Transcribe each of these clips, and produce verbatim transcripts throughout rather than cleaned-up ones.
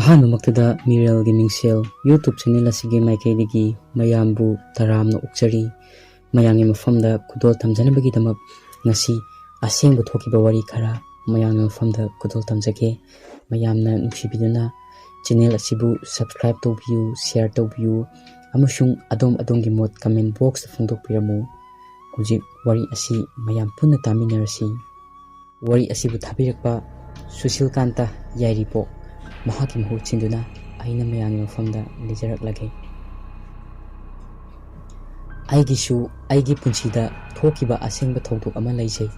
ꯑꯍꯥꯟꯕꯃꯛꯇꯗ ꯃꯤꯔꯦꯜꯒꯤ ꯃꯤꯡꯁꯦꯜ YouTube channel ꯑꯁꯤꯒꯤ ꯃꯥꯏꯀꯩꯗꯒꯤ ꯃꯌꯥꯝꯕꯨ ꯇꯔꯥꯝꯅ ꯑꯣꯛꯆꯔꯤ꯫ ꯃꯌꯥꯝꯒꯤ ꯃꯐꯝꯗ ꯈꯨꯗꯣꯜ ꯇꯝꯖꯅꯕꯒꯤꯗꯃꯛ ꯉꯁꯤ ꯑꯁꯦꯡꯕ ꯊꯣꯛꯈꯤꯕ ꯋꯥꯔꯤ ꯈꯔ ꯃꯌꯥꯝꯒꯤ ꯃꯐꯝꯗ ꯈꯨꯗꯣꯜ ꯇꯝꯖꯒꯦ꯫ ꯃꯌꯥꯝꯅ ꯅꯨꯡꯁꯤꯕꯤꯗꯨꯅ ꯆꯦꯅꯦꯜ ꯑꯁꯤꯕꯨ subscribe ꯇꯧꯕꯤꯌꯨ, share ꯇꯧꯕꯤꯌꯨ, ꯑꯃꯁꯨꯡ ꯑꯗꯣꯝ ꯑꯗꯣꯝꯒꯤ ꯃꯣꯠ comment box ꯇ ꯐꯣꯡꯗꯣꯛꯄꯤꯔꯝꯃꯨ꯫ ꯍꯧꯖꯤꯛ ꯋꯥꯔꯤ ꯑꯁꯤ ꯃꯌꯥꯝ ꯄꯨꯟꯅ ꯇꯥꯃꯤꯟꯅꯔꯁꯤ꯫ ꯋꯥꯔꯤ ꯑꯁꯤꯕꯨ ꯊꯥꯕꯤꯔꯛꯄ ꯁꯨꯁꯤꯜꯀꯥꯟꯇ ꯌꯥꯏꯔꯤꯄꯣꯛ, ꯃꯍꯥꯛꯀꯤ ꯃꯍꯨꯠ ꯁꯤꯟꯗꯨꯅ ꯑꯩꯅ ꯃꯌꯥꯝꯒꯤ ꯃꯐꯝꯗ ꯂꯤꯖꯔꯛꯂꯒꯦ꯫ ꯑꯩꯒꯤꯁꯨ ꯑꯩꯒꯤ ꯄꯨꯟꯁꯤꯗ ꯊꯣꯛꯈꯤꯕ ꯑꯁꯦꯡꯕ ꯊꯧꯗꯣꯛ ꯑꯃ ꯂꯩꯖꯩ꯫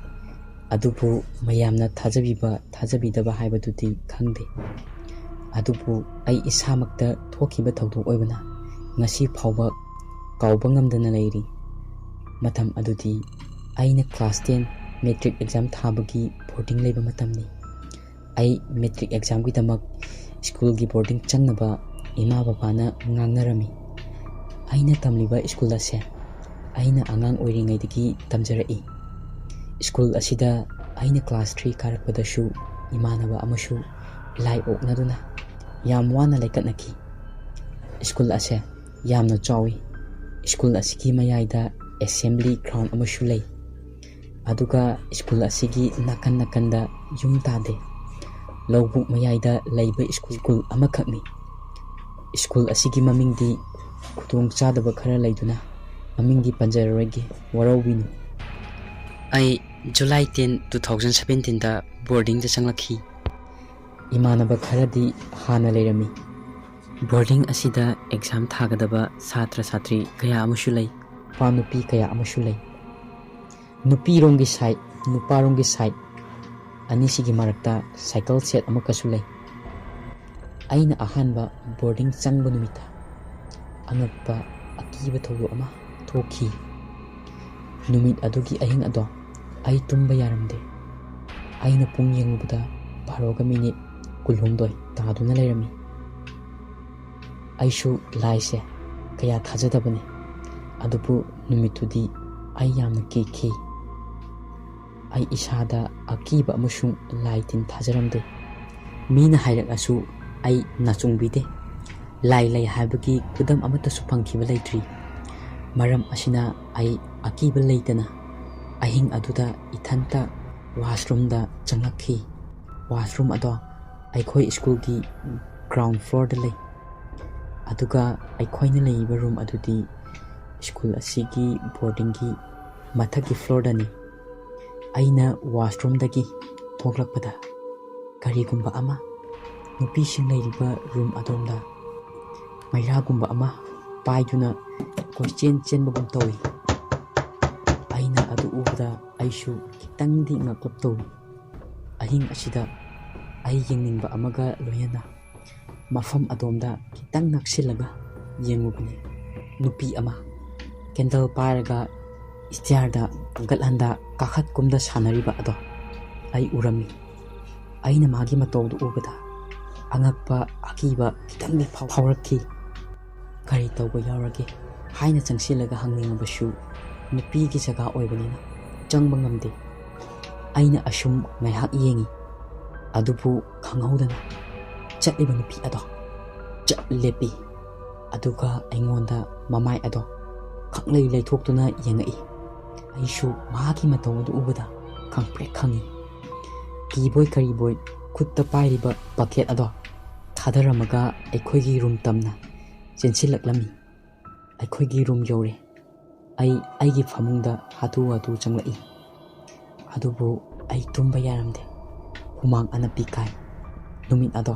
ꯑꯗꯨꯕꯨ ꯃꯌꯥꯝꯅ ꯊꯥꯖꯕꯤꯕ ꯊꯥꯖꯕꯤꯗꯕ ꯍꯥꯏꯕꯗꯨꯗꯤ ꯈꯪꯗꯦ꯫ ꯑꯗꯨꯕꯨ ꯑꯩ ꯏꯁꯥꯃꯛꯇ ꯊꯣꯛꯈꯤꯕ ꯊꯧꯗꯣꯛ ꯑꯣꯏꯕꯅ ꯉꯁꯤ ꯐꯥꯎꯕ ꯀꯥꯎꯕ ꯉꯝꯗꯅ ꯂꯩꯔꯤ꯫ ꯃꯇꯝ ꯑꯗꯨꯗꯤ ꯑꯩꯅ class ten matric exam ꯊꯥꯕꯒꯤ boarding ꯂꯩꯕ ꯃꯇꯝꯅꯤ꯫ ꯑꯩ matric exam ꯒꯤꯗꯃꯛ school ꯒꯤ boarding ꯆꯪꯅꯕ ꯏꯃꯥ ꯕꯕꯥꯅ ꯉꯥꯡꯅꯔꯝꯃꯤ꯫ ꯑꯩꯅ ꯇꯝꯂꯤꯕ school ꯑꯁꯦ ꯑꯩꯅ ꯑꯉꯥꯡ ꯑꯣꯏꯔꯤꯉꯩꯗꯒꯤ ꯇꯝꯖꯔꯛꯏ꯫ School ꯑꯁꯤꯗ ꯑꯩꯅ class three ꯀꯥꯔꯛꯄꯗꯁꯨ ꯏꯃꯥꯟꯅꯕ ꯑꯃꯁꯨ ꯂꯥꯏ ꯑꯣꯛꯅꯗꯨꯅ ꯌꯥꯝ ꯋꯥꯅ ꯂꯩꯀꯠꯅꯈꯤ꯫ School ꯑꯁꯦ ꯌꯥꯝꯅ ꯆꯥꯎꯏ꯫ School ꯑꯁꯤꯒꯤ ꯃꯌꯥꯏꯗ assembly ground ꯑꯃꯁꯨ ꯂꯩ꯫ ꯑꯗꯨꯒ school ꯑꯁꯤꯒꯤ ꯅꯥꯀꯟ ꯅꯥꯀꯟꯗ ꯌꯨꯝ ꯇꯥꯗꯦ꯫ ꯂꯧꯕꯨꯛ ꯃꯌꯥꯏꯗ ꯂꯩꯕ school, school ꯑꯃꯈꯛꯅꯤ꯫ School ꯑꯁꯤꯒꯤ ꯃꯃꯤꯡꯗꯤ ꯈꯨꯗꯣꯡ ꯆꯥꯗꯕ ꯈꯔ ꯂꯩꯗꯨꯅ ꯃꯃꯤꯡꯗꯤ ꯄꯟꯖꯔꯔꯣꯏꯒꯦ, ꯋꯥꯔꯧꯕꯤꯅꯨ꯫ ꯑꯩ July ten, two thousand seventeen ꯗ boarding ꯗ ꯆꯪꯂꯛꯈꯤ꯫ ꯏꯃꯥꯟꯅꯕ ꯈꯔꯗꯤ ꯍꯥꯟꯅ ꯂꯩꯔꯝꯃꯤ꯫ Boarding ꯑꯁꯤꯗ exam ꯊꯥꯒꯗꯕ ꯁꯥꯇ꯭ꯔ ꯁꯥꯇ꯭ꯔꯤ ꯀꯌꯥ ꯑꯃꯁꯨ ꯂꯩ꯫ ꯅꯨꯄꯥ ꯅꯨꯄꯤ ꯀꯌꯥ ꯑꯃꯁꯨ ꯂꯩ꯫ ꯅꯨꯄꯤꯔꯣꯝꯒꯤ side, ꯅꯨꯄꯥꯔꯣꯝꯒꯤ side ꯑꯅꯤꯁꯤꯒꯤ ꯃꯔꯛꯇ cycle shed ꯑꯃꯈꯛꯁꯨ ꯂꯩ꯫ ꯑꯩꯅ ꯑꯍꯥꯟꯕ boarding ꯆꯪꯕ ꯅꯨꯃꯤꯠꯇ ꯑꯉꯛꯄ ꯑꯀꯤꯕ ꯊꯧꯗꯣꯛ ꯑꯃ ꯊꯣꯛꯈꯤ꯫ ꯅꯨꯃꯤꯠ ꯑꯗꯨꯒꯤ ꯑꯍꯤꯡ ꯑꯗꯣ ꯑꯩ ꯇꯨꯝꯕ ꯌꯥꯔꯝꯗꯦ꯫ ꯑꯩꯅ ꯄꯨꯡ ꯌꯦꯡꯂꯨꯕꯗ ꯕꯥꯔꯣꯒ minute ꯀꯨꯟꯍꯨꯝꯗꯣꯏ ꯇꯥꯗꯨꯅ ꯂꯩꯔꯝꯃꯤ꯫ ꯑꯩꯁꯨ ꯂꯥꯏꯁꯦ ꯀꯌꯥ ꯊꯥꯖꯗꯕꯅꯤ, ꯑꯗꯨꯕꯨ ꯅꯨꯃꯤꯠꯇꯨꯗꯤ ꯑꯩ ꯌꯥꯝꯅ ꯀꯤꯈꯤ꯫ ꯑꯩ ꯏꯁꯥꯗ ꯑꯀꯤꯕ ꯑꯃꯁꯨꯡ ꯂꯥꯏ ꯇꯤꯟ ꯊꯥꯖꯔꯝꯗꯦ꯫ ꯃꯤꯅ ꯍꯥꯏꯔꯛꯂꯁꯨ ꯑꯩ ꯅꯥꯆꯣꯡꯕꯤꯗꯦ꯫ ꯂꯥꯏ ꯂꯩ ꯍꯥꯏꯕꯒꯤ ꯈꯨꯗꯝ ꯑꯃꯠꯇꯁꯨ ꯐꯪꯈꯤꯕ ꯂꯩꯇ꯭ꯔꯤ꯫ ꯃꯔꯝ ꯑꯁꯤꯅ ꯑꯩ ꯑꯀꯤꯕ ꯂꯩꯇꯅ ꯑꯍꯤꯡ ꯑꯗꯨꯗ ꯏꯊꯟꯇ ꯋꯥꯁꯔꯨꯝꯗ ꯆꯪꯂꯛꯈꯤ꯫ ꯋꯥꯁꯔꯨꯝ ꯑꯗꯣ ꯑꯩꯈꯣꯏ ꯁ꯭ꯀꯨꯜꯒꯤ ꯒ꯭ꯔꯥꯎꯟ ꯐ꯭ꯂꯣꯔꯗ ꯂꯩ꯫ ꯑꯗꯨꯒ ꯑꯩꯈꯣꯏꯅ ꯂꯩꯔꯤꯕ ꯔꯨꯝ ꯑꯗꯨꯗꯤ ꯁ꯭ꯀꯨꯜ ꯑꯁꯤꯒꯤ ꯕꯣꯔꯗꯤꯡꯒꯤ ꯃꯊꯛꯀꯤ ꯐ꯭ꯂꯣꯔꯗꯅꯤ꯫ ꯑꯩꯅ ꯋꯥꯁꯔꯨꯝꯗꯒꯤ ꯊꯣꯛꯂꯛꯄꯗ ꯀꯔꯤꯒꯨꯝꯕ ꯑꯃ ꯅꯨꯄꯤꯁꯤꯡ ꯂꯩꯔꯤꯕ ꯔꯨꯝ ꯑꯗꯣꯝꯗ ꯃꯩꯔꯥꯒꯨꯝꯕ ꯑꯃ ꯄꯥꯏꯗꯨꯅ ꯀꯣꯏꯆꯦꯟ ꯆꯦꯟꯕꯒꯨꯝ ꯇꯧꯏ꯫ ꯑꯩꯅ ꯑꯗꯨ ꯎꯕꯗ ꯑꯩꯁꯨ ꯈꯤꯇꯪꯗꯤ ꯉꯛꯂꯞ ꯇꯧꯏ꯫ ꯑꯍꯤꯡ ꯑꯁꯤꯗ ꯑꯩ ꯌꯦꯡꯅꯤꯡꯕ ꯑꯃꯒ ꯂꯣꯏꯅꯅ ꯃꯐꯝ ꯑꯗꯣꯝꯗ ꯈꯤꯇꯪ ꯅꯛꯁꯤꯜꯂꯒ ꯌꯦꯡꯉꯨꯕꯅꯤ꯫ ꯅꯨꯄꯤ ꯑꯃ ꯀꯦꯟꯗꯜ ꯄꯥꯏꯔꯒ ꯁ꯭ꯇꯤꯌꯥꯔꯗ ꯍꯟꯒꯠ ꯍꯟꯗ ꯀꯥꯈꯠ ꯀꯨꯝꯗ ꯁꯥꯟꯅꯔꯤꯕ ꯑꯗꯣ ꯑꯩ ꯎꯔꯝꯃꯤ꯫ ꯑꯩꯅ ꯃꯥꯒꯤ ꯃꯇꯧꯗꯨ ꯎꯕꯗ ꯑꯉꯛꯄ, ꯑꯀꯤꯕ ꯈꯤꯇꯪꯗꯤ ꯐꯥꯎ-, ꯐꯥꯎꯔꯛꯈꯤ꯫ "ꯀꯔꯤ ꯇꯧꯕ ꯌꯥꯎꯔꯒꯦ?" ꯍꯥꯏꯅ ꯆꯪꯁꯤꯜꯂꯒ ꯍꯪꯅꯤꯡꯉꯕꯁꯨ ꯅꯨꯄꯤꯒꯤ ꯖꯒꯥ ꯑꯣꯏꯕꯅꯤꯅ ꯆꯪꯕ ꯉꯝꯗꯦ꯫ ꯑꯩꯅ ꯑꯁꯨꯝ ꯉꯥꯏꯍꯥꯛ ꯌꯦꯡꯉꯤ꯫ ꯑꯗꯨꯕꯨ ꯈꯪꯍꯧꯗꯅ ꯆꯠꯂꯤꯕ ꯅꯨꯄꯤ ꯑꯗꯣ ꯆꯞ ꯂꯦꯞꯄꯤ꯫ ꯑꯗꯨꯒ ꯑꯩꯉꯣꯟꯗ ꯃꯃꯥꯏ ꯑꯗꯣ ꯈꯪꯂꯩ ꯂꯩꯊꯣꯛꯇꯨꯅ ꯌꯦꯡꯉꯛꯏ꯫ ꯑꯩꯁꯨ ꯃꯍꯥꯛꯀꯤ ꯃꯇꯧ ꯑꯗꯨ ꯎꯕꯗ ꯈꯪꯄ꯭ꯔꯦꯛ ꯈꯪꯉꯤ꯫ ꯀꯤꯕꯣꯏ ꯀꯔꯤꯕꯣꯏ ꯈꯨꯠꯇ ꯄꯥꯏꯔꯤꯕ ꯕꯛꯀꯦꯠ ꯑꯗꯣ ꯊꯥꯗꯔꯝꯃꯒ ꯑꯩꯈꯣꯏꯒꯤ ꯔꯨꯝ ꯇꯝꯅ ꯆꯦꯟꯁꯤꯜꯂꯛꯂꯝꯃꯤ꯫ ꯑꯩꯈꯣꯏꯒꯤ ꯔꯨꯝ ꯌꯧꯔꯦ꯫ ꯑꯩ ꯑꯩꯒꯤ ꯐꯃꯨꯡꯗ ꯍꯥꯊꯨ ꯍꯥꯊꯨ ꯆꯪꯂꯛꯏ꯫ ꯑꯗꯨꯕꯨ ꯑꯩ ꯇꯨꯝꯕ ꯌꯥꯔꯝꯗꯦ꯫ ꯍꯨꯃꯥꯡ ꯑꯅꯞꯄꯤ ꯀꯥꯏ꯫ ꯅꯨꯃꯤꯠ ꯑꯗꯣ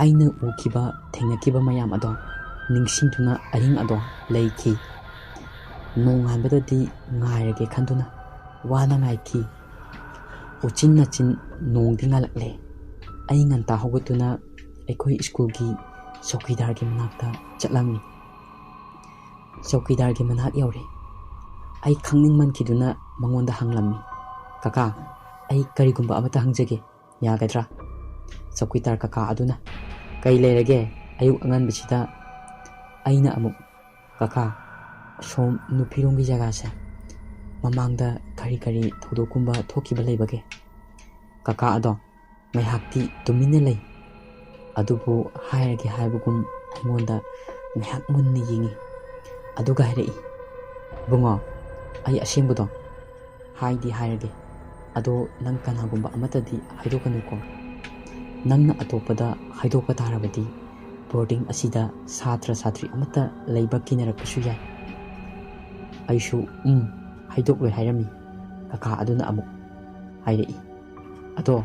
ꯑꯩꯅ ꯎꯈꯤꯕ, ꯊꯦꯡꯅꯈꯤꯕ ꯃꯌꯥꯝ ꯑꯗꯣ ꯅꯤꯡꯁꯤꯡꯗꯨꯅ ꯑꯍꯤꯡ ꯑꯗꯣ ꯂꯩꯈꯤ꯫ ꯅꯣꯡꯉꯥꯟꯕꯗꯗꯤ ꯉꯥꯏꯔꯒꯦ ꯈꯟꯗꯨꯅ ꯋꯥꯅ ꯉꯥꯏꯈꯤ꯫ ꯎꯆꯤꯟ ꯅꯥꯆꯤꯟ ꯅꯣꯡꯗꯤ ꯉꯥꯜꯂꯛꯂꯦ꯫ ꯑꯩ ꯉꯟꯇꯥ ꯍꯧꯒꯠꯇꯨꯅ ꯑꯩꯈꯣꯏ ꯁ꯭ꯀꯨꯜꯒꯤ ꯆꯧꯀꯤꯗꯥꯔꯒꯤ ꯃꯅꯥꯛꯇ ꯆꯠꯂꯝꯃꯤ꯫ ꯆꯧꯀꯤꯗꯥꯔꯒꯤ ꯃꯅꯥꯛ ꯌꯧꯔꯦ꯫ ꯑꯩ ꯈꯪꯅꯤꯡꯃꯟꯈꯤꯗꯨꯅ ꯃꯉꯣꯟꯗ ꯍꯪꯂꯝꯃꯤ, "ꯀꯀꯥ, ꯑꯩ ꯀꯔꯤꯒꯨꯝꯕ ꯑꯃꯇ ꯍꯪꯖꯒꯦ, ꯌꯥꯒꯗ꯭ꯔꯥ?" ꯆꯧꯀꯤꯗꯥꯔ ꯀꯀꯥ ꯑꯗꯨꯅ, "ꯀꯩ ꯂꯩꯔꯒꯦ? ꯑꯌꯨꯛ ꯑꯉꯟꯕꯁꯤꯗ?" ꯑꯩꯅ ꯑꯃꯨꯛ, "ꯀꯀꯥ, ꯁꯣꯝ ꯅꯨꯄꯤꯔꯣꯝꯒꯤ ꯖꯒꯥꯁꯦ ꯃꯃꯥꯡꯗ ꯀꯔꯤ ꯀꯔꯤ ꯊꯧꯗꯣꯛꯀꯨꯝꯕ ꯊꯣꯛꯈꯤꯕ ꯂꯩꯕꯒꯦ?" ꯀꯀꯥ ꯑꯗꯣ ꯉꯥꯏꯍꯥꯛꯇꯤ ꯇꯨꯃꯤꯟꯅ ꯂꯩ꯫ ꯑꯗꯨꯕꯨ ꯍꯥꯏꯔꯒꯦ ꯍꯥꯏꯕꯒꯨꯝ ꯑꯩꯉꯣꯟꯗ ꯉꯥꯏꯍꯥꯛ ꯃꯨꯟꯅ ꯌꯦꯡꯉꯤ꯫ ꯑꯗꯨꯒ ꯍꯥꯏꯔꯛꯏ, "ꯏꯕꯨꯡꯉꯣ, ꯑꯩ ꯑꯁꯦꯡꯕꯗꯣ ꯍꯥꯏꯗꯤ ꯍꯥꯏꯔꯒꯦ, ꯑꯗꯣ ꯅꯪ ꯀꯅꯥꯒꯨꯝꯕ ꯑꯃꯠꯇꯗꯤ ꯍꯥꯏꯗꯣꯛꯀꯅꯨꯀꯣ꯫ ꯅꯪꯅ ꯑꯇꯣꯞꯄꯗ ꯍꯥꯏꯗꯣꯛꯄ ꯇꯥꯔꯕꯗꯤ ꯕꯣꯔꯗꯤꯡ ꯑꯁꯤꯗ ꯁꯥꯇ꯭ꯔ ꯁꯥꯇ꯭ꯔꯤ ꯑꯃꯠꯇ ꯂꯩꯕ ꯀꯤꯅꯔꯛꯄꯁꯨ ꯌꯥꯏ꯫" ꯑꯩꯁꯨ "ꯎꯝ, ꯍꯥꯏꯗꯣꯛꯂꯣꯏ" ꯍꯥꯏꯔꯝꯃꯤ꯫ ꯀꯀꯥ ꯑꯗꯨꯅ ꯑꯃꯨꯛ ꯍꯥꯏꯔꯛꯏ, "ꯑꯗꯣ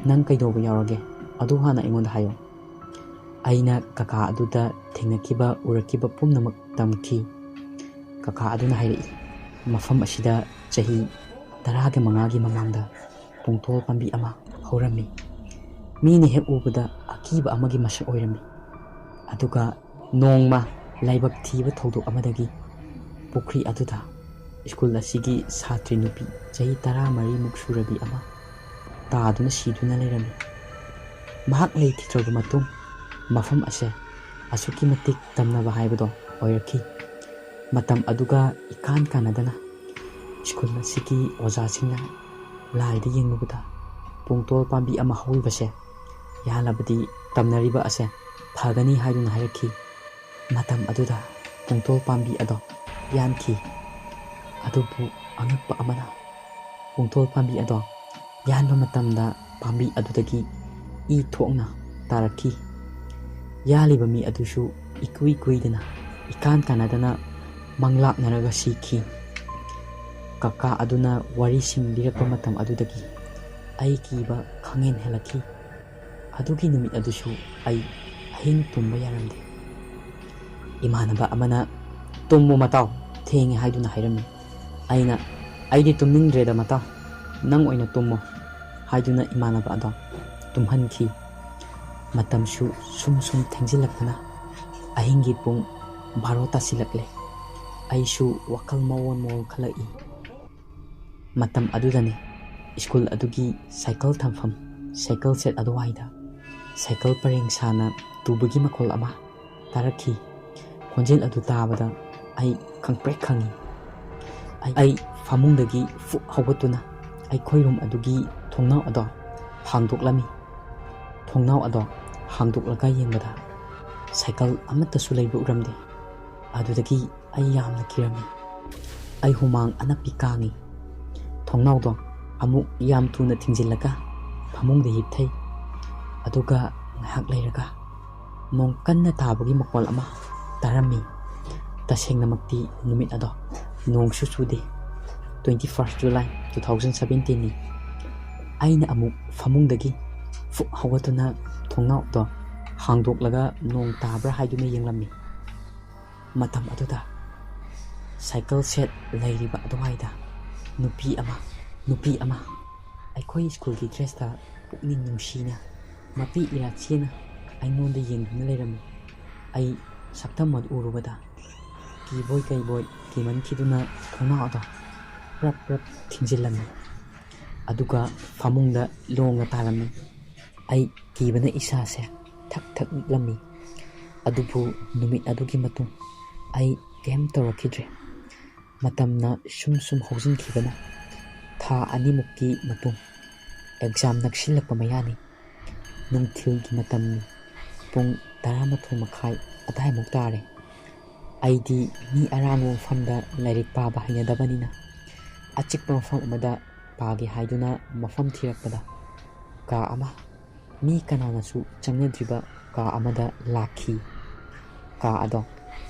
ꯅꯪ ꯀꯩꯗꯧꯕ ꯌꯥꯎꯔꯒꯦ, ꯑꯗꯨ ꯍꯥꯟꯅ ꯑꯩꯉꯣꯟꯗ ꯍꯥꯏꯌꯣ꯫" ꯑꯩꯅ ꯀꯀꯥ ꯑꯗꯨꯗ ꯊꯦꯡꯅꯈꯤꯕ, ꯎꯔꯛꯈꯤꯕ ꯄꯨꯝꯅꯃꯛ ꯇꯝꯈꯤ꯫ ꯀꯀꯥ ꯑꯗꯨꯅ ꯍꯥꯏꯔꯛꯏ, "ꯃꯐꯝ ꯑꯁꯤꯗ ꯆꯍꯤ ꯇꯔꯥꯒ ꯃꯉꯥꯒꯤ ꯃꯃꯥꯡꯗ ꯄꯨꯡꯇꯣꯜ ꯄꯥꯝꯕꯤ ꯑꯃ ꯍꯧꯔꯝꯃꯤ꯫ ꯃꯤꯅ ꯍꯦꯛ ꯎꯕꯗ ꯑꯀꯤꯕ ꯑꯃꯒꯤ ꯃꯁꯛ ꯑꯣꯏꯔꯝꯃꯤ꯫ ꯑꯗꯨꯒ ꯅꯣꯡꯃ ꯂꯥꯏꯕꯛ ꯊꯤꯕ ꯊꯧꯗꯣꯛ ꯑꯃꯗꯒꯤ ꯄꯨꯈ꯭ꯔꯤ ꯑꯗꯨꯗ ꯁ꯭ꯀꯨꯜ ꯑꯁꯤꯒꯤ ꯁꯥꯇ꯭ꯔꯤ ꯅꯨꯄꯤ ꯆꯍꯤ ꯇꯔꯥꯃꯔꯤꯃꯨꯛ ꯁꯨꯔꯕꯤ ꯑꯃ ꯇꯥꯗꯨꯅ ꯁꯤꯗꯨꯅ ꯂꯩꯔꯝꯃꯤ꯫ ꯃꯍꯥꯛ ꯂꯩꯈꯤꯗ꯭ꯔꯕ ꯃꯇꯨꯡ ꯃꯐꯝ ꯑꯁꯦ ꯑꯁꯨꯛꯀꯤ ꯃꯇꯤꯛ ꯇꯝꯅꯕ ꯍꯥꯏꯕꯗꯣ ꯑꯣꯏꯔꯛꯈꯤ꯫ ꯃꯇꯝ ꯑꯗꯨꯒ ꯏꯀꯥꯟ ꯀꯥꯟꯅꯗꯅ ꯁ꯭ꯀꯨꯜ ꯑꯁꯤꯒꯤ ꯑꯣꯖꯥꯁꯤꯡꯅ ꯂꯥꯏꯗ ꯌꯦꯡꯂꯨꯕꯗ ꯄꯨꯡꯇꯣꯜ ꯄꯥꯝꯕꯤ ꯑꯃ ꯍꯧꯔꯤꯕꯁꯦ ꯌꯥꯜꯂꯕꯗꯤ ꯇꯝꯅꯔꯤꯕ ꯑꯁꯦ ꯐꯒꯅꯤ ꯍꯥꯏꯗꯨꯅ ꯍꯥꯏꯔꯛꯈꯤ꯫ ꯃꯇꯝ ꯑꯗꯨꯗ ꯄꯨꯡꯇꯣꯜ ꯄꯥꯝꯕꯤ ꯑꯗꯣ ꯌꯥꯟꯈꯤ꯫ ꯑꯗꯨꯕꯨ ꯑꯉꯛꯄ ꯑꯃꯅ, ꯄꯨꯡꯇꯣꯜ ꯄꯥꯝꯕꯤ ꯑꯗꯣ ꯌꯥꯟꯕ ꯃꯇꯝꯗ ꯄꯥꯝꯕꯤ ꯑꯗꯨꯗꯒꯤ ꯏ ꯊꯣꯛꯅ ꯇꯥꯔꯛꯈꯤ꯫ ꯌꯥꯜꯂꯤꯕ ꯃꯤ ꯑꯗꯨꯁꯨ ꯏꯀꯨꯏ ꯀꯨꯏꯗꯅ ꯏꯀꯥꯟ ꯀꯥꯟꯅꯗꯅ ꯃꯪꯂꯥꯛꯅꯔꯒ ꯁꯤꯈꯤ꯫ ꯀꯀꯥ ꯑꯗꯨꯅ ꯋꯥꯔꯤꯁꯤꯡ ꯂꯤꯔꯛꯄ ꯃꯇꯝ ꯑꯗꯨꯗꯒꯤ ꯑꯩ ꯀꯤꯕ ꯈꯪꯍꯦꯟ ꯍꯦꯜꯂꯛꯈꯤ꯫ ꯑꯗꯨꯒꯤ ꯅꯨꯃꯤꯠ ꯑꯗꯨꯁꯨ ꯑꯩ ꯑꯍꯤꯡ ꯇꯨꯝꯕ ꯌꯥꯔꯝꯗꯦ꯫ ꯏꯃꯥꯟꯅꯕ ꯑꯃꯅ, "ꯇꯨꯝꯃꯣ ꯃꯇꯥꯎ, ꯊꯦꯡꯉꯦ" ꯍꯥꯏꯗꯨꯅ ꯍꯥꯏꯔꯝꯃꯤ꯫ ꯑꯩꯅ, "ꯑꯩꯗꯤ ꯇꯨꯝꯅꯤꯡꯗ꯭ꯔꯦꯗ ꯃꯇꯥꯎ, ꯅꯪ ꯑꯣꯏꯅ ꯇꯨꯝꯃꯣ" ꯍꯥꯏꯗꯨꯅ ꯏꯃꯥꯟꯅꯕ ꯑꯗꯣ ꯇꯨꯝꯍꯟꯈꯤ꯫ ꯃꯇꯝꯁꯨ ꯁꯨꯝ ꯁꯨꯝ ꯊꯦꯡꯖꯤꯜꯂꯛꯄꯅ ꯑꯍꯤꯡꯒꯤ ꯄꯨꯡ ꯕꯥꯔꯣ ꯇꯥꯁꯤꯜꯂꯛꯂꯦ꯫ ꯑꯩꯁꯨ ꯋꯥꯈꯜ ꯃꯑꯣꯟ ꯃꯑꯣꯟ ꯈꯜꯂꯛꯏ꯫ ꯃꯇꯝ ꯑꯗꯨꯗꯅꯤ ꯁ꯭ꯀꯨꯜ ꯑꯗꯨꯒꯤ ꯁꯥꯏꯀꯜ ꯊꯝꯐꯝ ꯁꯥꯏꯀꯜ ꯁꯦꯠ ꯑꯗꯨꯋꯥꯏꯗ ꯁꯥꯏꯀꯜ ꯄꯔꯦꯡ ꯁꯥꯅ ꯇꯨꯕꯒꯤ ꯃꯈꯣꯜ ꯑꯃ ꯇꯥꯔꯛꯈꯤ꯫ ꯈꯣꯟꯖꯦꯜ ꯑꯗꯨ ꯇꯥꯕꯗ ꯑꯩ ꯈꯪꯄ꯭ꯔꯦꯛ ꯈꯪꯉꯤ꯫ ꯑꯩ ꯐꯃꯨꯡꯗꯒꯤ ꯐꯨꯛ ꯍꯧꯒꯠꯇꯨꯅ ꯑꯩꯈꯣꯏ ꯔꯨꯝ ꯑꯗꯨꯒꯤ ꯊꯣꯡꯅꯥꯎ ꯑꯗꯣ ꯍꯥꯡꯗꯣꯛꯂꯝꯃꯤ꯫ ꯊꯣꯡꯅꯥꯎ ꯑꯗꯣ ꯍꯥꯡꯗꯣꯛꯂꯒ ꯌꯦꯡꯕꯗ ꯁꯥꯏꯀꯜ ꯑꯃꯠꯇꯁꯨ ꯂꯩꯕ ꯎꯔꯝꯗꯦ꯫ ꯑꯗꯨꯗꯒꯤ ꯑꯩ ꯌꯥꯝꯅ ꯀꯤꯔꯝꯃꯤ꯫ ꯑꯩ ꯍꯨꯃꯥꯡ ꯑꯅꯞꯄꯤ ꯀꯥꯡꯉꯤ꯫ ꯊꯣꯡꯅꯥꯎꯗꯣ ꯑꯃꯨꯛ ꯌꯥꯝ ꯊꯨꯅ ꯊꯤꯡꯖꯤꯜꯂꯒ ꯐꯃꯨꯡꯗ ꯍꯤꯞꯊꯩ꯫ ꯑꯗꯨꯒ ꯉꯥꯏꯍꯥꯛ ꯂꯩꯔꯒ ꯅꯣꯡ ꯀꯟꯅ ꯇꯥꯕꯒꯤ ꯃꯈꯣꯜ ꯑꯃ ꯇꯥꯔꯝꯃꯤ꯫ ꯇꯁꯦꯡꯅꯃꯛꯇꯤ ꯅꯨꯃꯤꯠ ꯑꯗꯣ ꯅꯣꯡꯁꯨ ꯆꯨꯗꯦ꯫ Twenty first July two thousand seventeen ꯅꯤ꯫ ꯑꯩꯅ ꯑꯃꯨꯛ ꯐꯃꯨꯡꯗꯒꯤ ꯐꯨꯛ ꯍꯧꯒꯠꯇꯨꯅ ꯊꯣꯡꯅꯥꯎꯗꯣ ꯍꯥꯡꯗꯣꯛꯂꯒ ꯅꯣꯡ ꯇꯥꯕ꯭ꯔꯥ ꯍꯥꯏꯗꯨꯅ ꯌꯦꯡꯂꯝꯃꯤ꯫ ꯃꯇꯝ ꯑꯗꯨꯗ ꯁꯥꯏꯀꯜ ꯁꯦꯠ ꯂꯩꯔꯤꯕ ꯑꯗꯨꯋꯥꯏꯗ ꯅꯨꯄꯤ ꯑꯃ, ꯅꯨꯄꯤ ꯑꯃ ꯑꯩꯈꯣꯏ ꯁ꯭ꯀꯨꯜꯒꯤ ꯗ꯭ꯔꯦꯁꯇ ꯄꯨꯛꯅꯤꯡ ꯅꯨꯡꯁꯤꯅ ꯃꯄꯤ ꯏꯔꯥ ꯆꯦꯅ ꯑꯩꯉꯣꯟꯗ ꯌꯦꯡꯗꯨꯅ ꯂꯩꯔꯝꯃꯤ꯫ ꯑꯩ ꯁꯛꯇꯝ ꯑꯗꯨ ꯎꯔꯨꯕꯗ ꯀꯤꯕꯣꯏ ꯀꯩꯕꯣꯏ ꯀꯤꯃꯟꯈꯤꯗꯨꯅ ꯊꯣꯡꯅꯥꯎ ꯑꯗꯣ ꯄ꯭ꯔꯞ ꯄ꯭ꯔꯞ ꯊꯤꯡꯖꯤꯜꯂꯝꯃꯤ꯫ ꯑꯗꯨꯒ ꯐꯃꯨꯡꯗ ꯂꯣꯡꯅ ꯇꯥꯔꯝꯃꯤ꯫ ꯑꯩ ꯀꯤꯕꯅ ꯏꯁꯥꯁꯦ ꯊꯛ ꯊꯛ ꯅꯤꯛꯂꯝꯃꯤ꯫ ꯑꯗꯨꯕꯨ ꯅꯨꯃꯤꯠ ꯑꯗꯨꯒꯤ ꯃꯇꯨꯡ ꯑꯩ ꯀꯩꯝ ꯇꯧꯔꯛꯈꯤꯗ꯭ꯔꯦ꯫ ꯃꯇꯝꯅ ꯁꯨꯝ ꯁꯨꯝ ꯍꯧꯖꯤꯟꯈꯤꯕꯅ ꯊꯥ ꯑꯅꯤꯃꯨꯛꯀꯤ ꯃꯇꯨꯡ ꯑꯦꯛꯖꯥꯝ ꯅꯛꯁꯤꯜꯂꯛꯄ ꯃꯌꯥꯅꯤ꯫ ꯅꯨꯡꯊꯤꯜꯒꯤ ꯃꯇꯝꯅꯤ꯫ ꯄꯨꯡ ꯇꯔꯥꯃꯥꯊꯣꯏ ꯃꯈꯥꯏ ꯑꯗꯥꯏꯃꯨꯛ ꯇꯥꯔꯦ꯫ ꯑꯩꯗꯤ ꯃꯤ ꯑꯔꯥꯡꯕ ꯃꯐꯝꯗ ꯂꯥꯏꯔꯤꯛ ꯄꯥꯕ ꯍꯩꯅꯗꯕꯅꯤꯅ ꯑꯆꯤꯛꯄ ꯃꯐꯝ ꯑꯃꯗ ꯄꯥꯒꯦ ꯍꯥꯏꯗꯨꯅ ꯃꯐꯝ ꯊꯤꯔꯛꯄꯗ ꯀꯥ ꯑꯃ ꯃꯤ ꯀꯅꯥꯅꯁꯨ ꯆꯪꯅꯗ꯭ꯔꯤꯕ ꯀꯥ ꯑꯃꯗ ꯂꯥꯛꯈꯤ꯫ ꯀꯥ ꯑꯗꯣ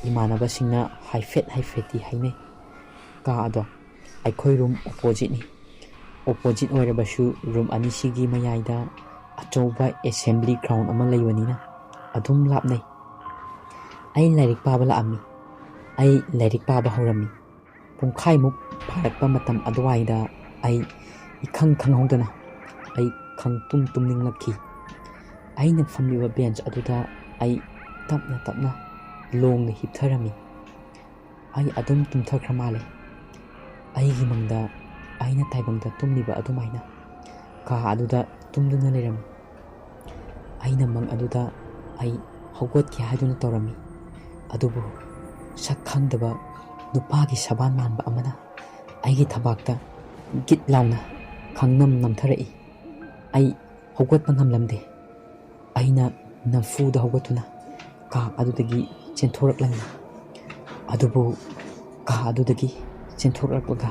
ꯏꯃꯥꯟꯅꯕꯁꯤꯡꯅ ꯍꯥꯏꯐꯦꯠ ꯍꯥꯏꯐꯦꯠꯇꯤ ꯍꯥꯏꯅꯩ꯫ ꯀꯥ ꯑꯗꯣ ꯑꯩꯈꯣꯏ ꯔꯨꯝ ꯑꯣꯄꯣꯖꯤꯠꯅꯤ꯫ ꯑꯣꯄꯣꯖꯤꯠ ꯑꯣꯏꯔꯕꯁꯨ ꯔꯨꯝ ꯑꯅꯤꯁꯤꯒꯤ ꯃꯌꯥꯏꯗ ꯑꯆꯧꯕ ꯑꯦꯁꯦꯝꯕ꯭ꯂꯤ ꯒ꯭ꯔꯥꯎꯟ ꯑꯃ ꯂꯩꯕꯅꯤꯅ ꯑꯗꯨꯝ ꯂꯥꯞꯅꯩ꯫ ꯑꯩ ꯂꯥꯏꯔꯤꯛ ꯄꯥꯕ ꯂꯥꯛꯑꯝꯃꯤ꯫ ꯑꯩ ꯂꯥꯏꯔꯤꯛ ꯄꯥꯕ ꯍꯧꯔꯝꯃꯤ꯫ ꯄꯨꯡꯈꯥꯏꯃꯨꯛ ꯐꯥꯔꯛꯄ ꯃꯇꯝ ꯑꯗꯨꯋꯥꯏꯗ ꯑꯩ ꯏꯈꯪ ꯈꯪꯍꯧꯗꯅ ꯑꯩ ꯈꯪꯇꯨꯝ ꯇꯨꯝꯅꯤꯡꯂꯛꯈꯤ꯫ ꯑꯩꯅ ꯐꯝꯂꯤꯕ ꯕꯦꯟꯆ ꯑꯗꯨꯗ ꯑꯩ ꯇꯞꯅ ꯇꯞꯅ ꯂꯣꯡꯅ ꯍꯤꯞꯊꯔꯝꯃꯤ꯫ ꯑꯩ ꯑꯗꯨꯝ ꯇꯨꯝꯊꯈ꯭ꯔ ꯃꯥꯜꯂꯦ꯫ ꯑꯩꯒꯤ ꯃꯪꯗ ꯑꯩꯅ ꯇꯥꯏꯕꯪꯗ ꯇꯨꯝꯂꯤꯕ ꯑꯗꯨꯃꯥꯏꯅ ꯀꯥ ꯑꯗꯨꯗ ꯇꯨꯝꯗꯨꯅ ꯂꯩꯔꯝꯃꯤ꯫ ꯑꯩꯅ ꯃꯪ ꯑꯗꯨꯗ ꯑꯩ ꯍꯧꯒꯠꯀꯦ ꯍꯥꯏꯗꯨꯅ ꯇꯧꯔꯝꯃꯤ, ꯑꯗꯨꯕꯨ ꯁꯛ ꯈꯪꯗꯕ ꯅꯨꯄꯥꯒꯤ ꯁꯕꯥꯟ ꯃꯥꯟꯕ ꯑꯃꯅ ꯑꯩꯒꯤ ꯊꯕꯥꯛꯇ ꯒꯤꯠ ꯂꯥꯎꯅ ꯈꯪꯅꯝ ꯅꯝꯊꯔꯛꯏ꯫ ꯑꯩ ꯍꯧꯒꯠꯄ ꯉꯝꯂꯝꯗꯦ꯫ ꯑꯩꯅ ꯅꯝꯐꯨꯗ ꯍꯧꯒꯠꯇꯨꯅ ꯀꯥ ꯑꯗꯨꯗꯒꯤ ꯆꯦꯟꯊꯣꯔꯛꯂꯝꯃꯤ꯫ ꯑꯗꯨꯕꯨ ꯀꯥ ꯑꯗꯨꯗꯒꯤ ꯆꯦꯟꯊꯣꯔꯛꯂꯒ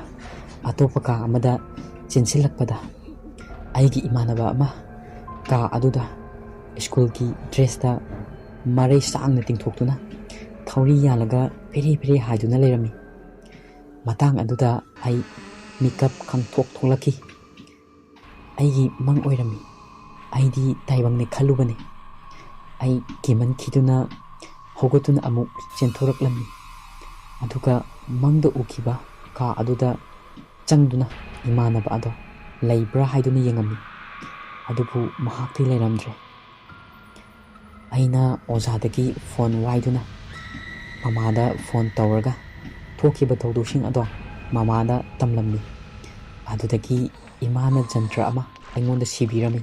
ꯑꯇꯣꯞꯄ ꯀꯥ ꯑꯃꯗ ꯆꯦꯟꯁꯤꯜꯂꯛꯄꯗ ꯑꯩꯒꯤ ꯏꯃꯥꯟꯅꯕ ꯑꯃ ꯀꯥ ꯑꯗꯨꯗ ꯁ꯭ꯀꯨꯜꯒꯤ ꯗ꯭ꯔꯦꯁꯇ ꯃꯔꯩ ꯁꯥꯡꯅ ꯇꯤꯡꯊꯣꯛꯇꯨꯅ ꯊꯧꯔꯤ ꯌꯥꯜꯂꯒ ꯐꯦꯔꯦ ꯐꯦꯔꯦ ꯍꯥꯏꯗꯨꯅ ꯂꯩꯔꯝꯃꯤ꯫ ꯃꯇꯥꯡ ꯑꯗꯨꯗ ꯑꯩ ꯃꯤꯀꯞ ꯈꯪꯊꯣꯛ ꯊꯣꯛꯂꯛꯈꯤ꯫ ꯑꯩꯒꯤ ꯃꯪ ꯑꯣꯏꯔꯝꯃꯤ꯫ ꯑꯩꯗꯤ ꯇꯥꯏꯕꯪꯅꯤ ꯈꯜꯂꯨꯕꯅꯤ꯫ ꯑꯩ ꯀꯤꯃꯟꯈꯤꯗꯨꯅ ꯍꯧꯒꯠꯇꯨꯅ ꯑꯃꯨꯛ ꯆꯦꯟꯊꯣꯔꯛꯂꯝꯃꯤ꯫ ꯑꯗꯨꯒ ꯃꯪꯗ ꯎꯈꯤꯕ ꯀꯥ ꯑꯗꯨꯗ ꯆꯪꯗꯨꯅ ꯏꯃꯥꯟꯅꯕ ꯑꯗꯣ ꯂꯩꯕ꯭ꯔꯥ ꯍꯥꯏꯗꯨꯅ ꯌꯦꯡꯉꯝꯃꯤ꯫ ꯑꯗꯨꯕꯨ ꯃꯍꯥꯛꯇꯤ ꯂꯩꯔꯝꯗ꯭ꯔꯦ꯫ ꯑꯩꯅ ꯑꯣꯖꯥꯗꯒꯤ ꯐꯣꯟ ꯋꯥꯏꯗꯨꯅ ꯃꯃꯥꯗ ꯐꯣꯟ ꯇꯧꯔꯒ ꯊꯣꯛꯈꯤꯕ ꯊꯧꯗꯣꯛꯁꯤꯡ ꯑꯗꯣ ꯃꯃꯥꯗ ꯇꯝꯂꯝꯃꯤ꯫ ꯑꯗꯨꯗꯒꯤ ꯏꯃꯥꯅ ꯖꯟꯇ꯭ꯔ ꯑꯃ ꯑꯩꯉꯣꯟꯗ ꯁꯤꯕꯤꯔꯝꯃꯤ꯫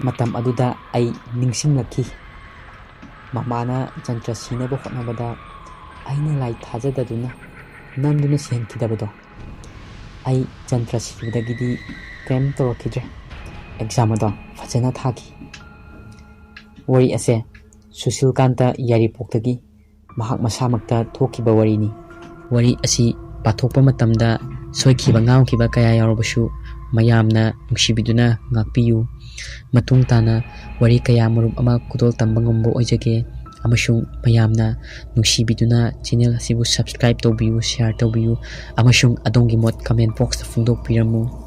ꯃꯇꯝ ꯑꯗꯨꯗ ꯑꯩ ꯅꯤꯡꯁꯤꯡꯂꯛꯈꯤ꯫ ꯃꯃꯥꯅ ꯖꯟꯇ꯭ꯔ ꯁꯤꯅꯕ ꯍꯣꯠꯅꯕꯗ ꯑꯩꯅ ꯂꯥꯏ ꯊꯥꯖꯗꯗꯨꯅ ꯅꯝꯗꯨꯅ ꯁꯤꯍꯟꯈꯤꯗꯕꯗꯣ꯫ ꯑꯩ ꯖꯟꯇ꯭ꯔ ꯁꯤꯕꯗꯒꯤꯗꯤ ꯀꯔꯤꯝ ꯇꯧꯔꯛꯈꯤꯗ꯭ꯔꯦ꯫ ꯑꯦꯛꯖꯥꯝ ꯑꯗꯣ ꯐꯖꯅ ꯊꯥꯈꯤ꯫ ꯋꯥꯔꯤ ꯑꯁꯦ ꯁꯨꯁꯤꯜꯀꯥꯟꯇ ꯌꯥꯏꯔꯤꯄꯣꯛꯇꯒꯤ ꯃꯍꯥꯛ ꯃꯁꯥꯃꯛꯇ ꯊꯣꯛꯈꯤꯕ ꯋꯥꯔꯤꯅꯤ꯫ ꯋꯥꯔꯤ ꯑꯁꯤ ꯄꯥꯊꯣꯛꯄ ꯃꯇꯝꯗ ꯁꯣꯏꯈꯤꯕ ꯉꯥꯎꯈꯤꯕ ꯀꯌꯥ ꯌꯥꯎꯔꯕꯁꯨ ꯃꯌꯥꯝꯅ ꯅꯨꯡꯁꯤꯕꯤꯗꯨꯅ ꯉꯥꯛꯄꯤꯌꯨ꯫ ꯃꯇꯨꯡ ꯇꯥꯅ ꯋꯥꯔꯤ ꯀꯌꯥ ꯃꯔꯨꯞ ꯑꯃ ꯈꯨꯗꯣꯜ ꯇꯝꯕ ꯉꯝꯕ ꯑꯣꯏꯖꯒꯦ꯫ ꯑꯃꯁꯨꯡ ꯃꯌꯥꯝꯅ ꯅꯨꯡꯁꯤꯕꯤꯗꯨꯅ ꯆꯦꯅꯦꯜ ꯑꯁꯤꯕꯨ subscribe ꯇꯧꯕꯤꯌꯨ, share ꯇꯧꯕꯤꯌꯨ, ꯑꯃꯁꯨꯡ ꯑꯗꯣꯝꯒꯤ ꯃꯣꯠ comment boxꯇ ꯐꯣꯡꯗꯣꯛꯄꯤꯔꯝꯃꯨ꯫